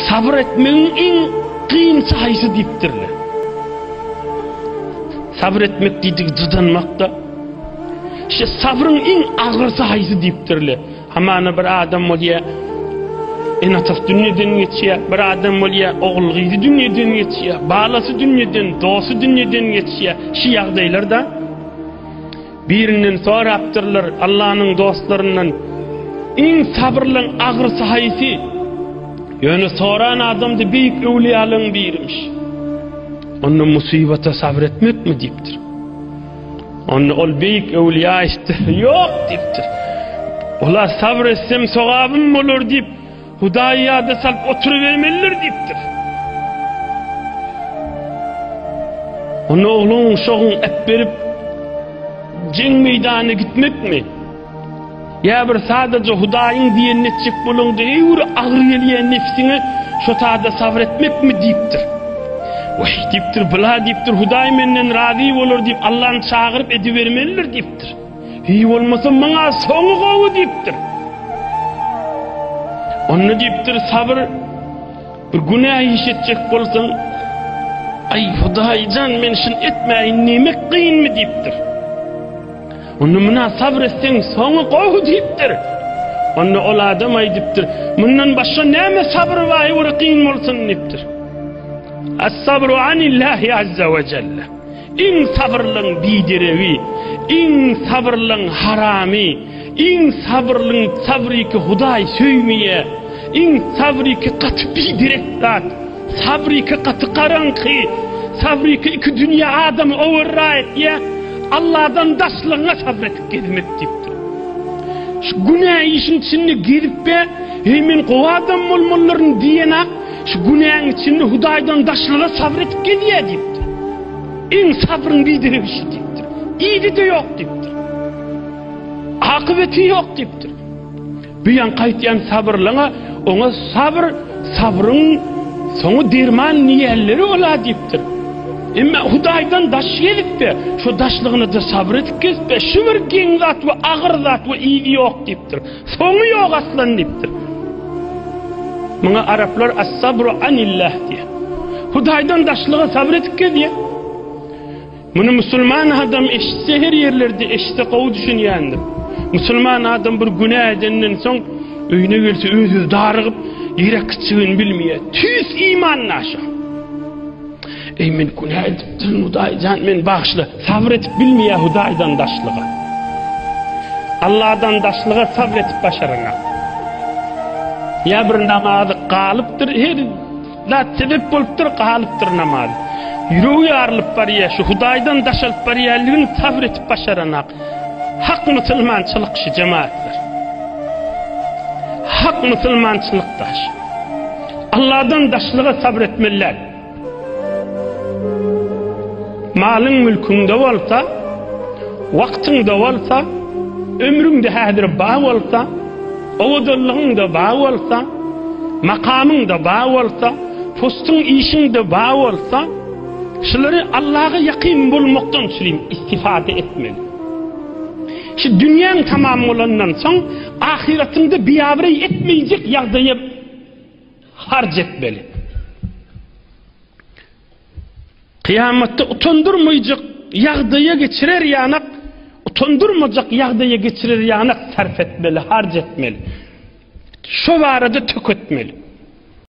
Sabyr etmegiň iň kynysy haýsy diýipdirler. Sabyr etmek diýdigi jydanmakda. Şu sabryň iň agyrsy haýsy diýipdirler. Hamana bir adam bolýar, ene-atasy dünýeden geçýär, bir adam bolýar, ogul-gyzy dünýeden geçýär, balasy dünýeden, dosty dünýeden geçýär. Şu ýagdaýlarda Birinden sorapdyrlar, Allanyň dostlaryndan, Iň sabyrlyň agyrysy haýsy? Ýöne soran adam-da beýik öwlüýalaryň birimiş. Onda musybata sabyr etmekmi diýipdir. Onda ol beýik öwlüýa aýtdy, Ýok diýipdir. Ola sabyr etsem sogabym bolar diýip, Hudaýy ýada salyp oturybermelidir diýipdir. Onda ogluň uşagyň äpberip jeň meýdanyna gitmekmi? Ýa bir sadaja Hudaýyň diýenini etjek bolaňda eý bir agyr gelýän nebsiňe şo sada sabyr etmekmi diýipdir. Waý diýipdir, bula diýipdir, Hudaý menden razy bolar diýip Allany çagyryp edibermelidir diýipdir. Hiý bolmasa maňa soňy gowy diýipdir. Onda diýipdir sabyr bir günä iş etjek bolsaň, aý Hudaýjan men şuny etmäýin diýmek kynmy diýipdir. Onda muna sabyr etseň soňy gowy diýipdir. Onda ol adam aýdypdyr, mundan başga näme sabyr bar bir kyn bolsun diýipdir. As-sabru anillahi azza we jelle. Iň sabyrlyň bideregi, iň sabyrlyň haramy, iň sabyrlyň sabryky Hudaý söýmeýä, iň sabryky gaty biderek zat, sabryky gaty garaňky, sabryky iki dünýä adamy owarra etýä, Alladan daşlygyňa sabr edip gezmek diýipdir. Şu günä işiň içinde gezip-de, heý men gowy adam bolmalydyryn diýenak, Şu günäň içinde Hudaýdan daşlyga sabyr edip gezýär diýipdir. Iň sabryň biderek işi diýipdir. Yzy-da ýok diýipdir. Akybeti ýok diýipdir. Bu ýan gaýtýan sabyrlyňa oňa sabyr, sabryň soňy derman diýenleri ola diýipdir. Emma Hudaýdan daş gezip-de, şu daşlygyna-da sabyr edip gezip-de, şu bir geň zat we agyr zat we yzy ýok diýipdir. Soňy ýok aslan diýipdir. Muňa araplar as-sabru anillah diýýär. Hudaýdan daşlyga sabyr edip gezýär. Muny musulman adam eşitse her ýerlerde eşitse gowy düşünýändir. Musulman adam bir günä edenden soň öýüne gelse öz-özi darygyp ýere kiçigini bilmeýär. Tüýs iman naşa. Eý men günä edipdirin Hudaýjan men bagyşla. Sabyr edip bilmeýär Hudaýdan daşlyga. Allahdan daşlyga sabr edip başaranak. Ýa bir namazy galypdyr, her zat sebep bolupdyr, galypdyr namaz. Ýüregi ýarylyp barýar, şu Hudaýdan daşalyp barýanlygyny sabr edip başaranak. Hak musulmançylyk şu jemaatlar. Hak musulmançylyk daş. Allahdan daşlyga sabr etmeliler. Malyň mülküňde bolsa, wagtyňda bolsa, ömrüňde häzir bar bolsa, owadanlygyňda bar bolsa, makamyňda bar bolsa, postuň işiňde bar bolsa, şulary Allaha ýakyn bolmakdan üçin istifade etmeli. Şu dünýäň tamam bolandan soň ahyratyňda biabraý etmejek ýagdaýa harç etmeli. Kyýamatda utandyrmaýjak ýagdaýa geçirer ýanak, utandyrmajak ýagdaýa geçirer ýanak sarp etmeli, harç etmeli. Şo barada tök etmeli.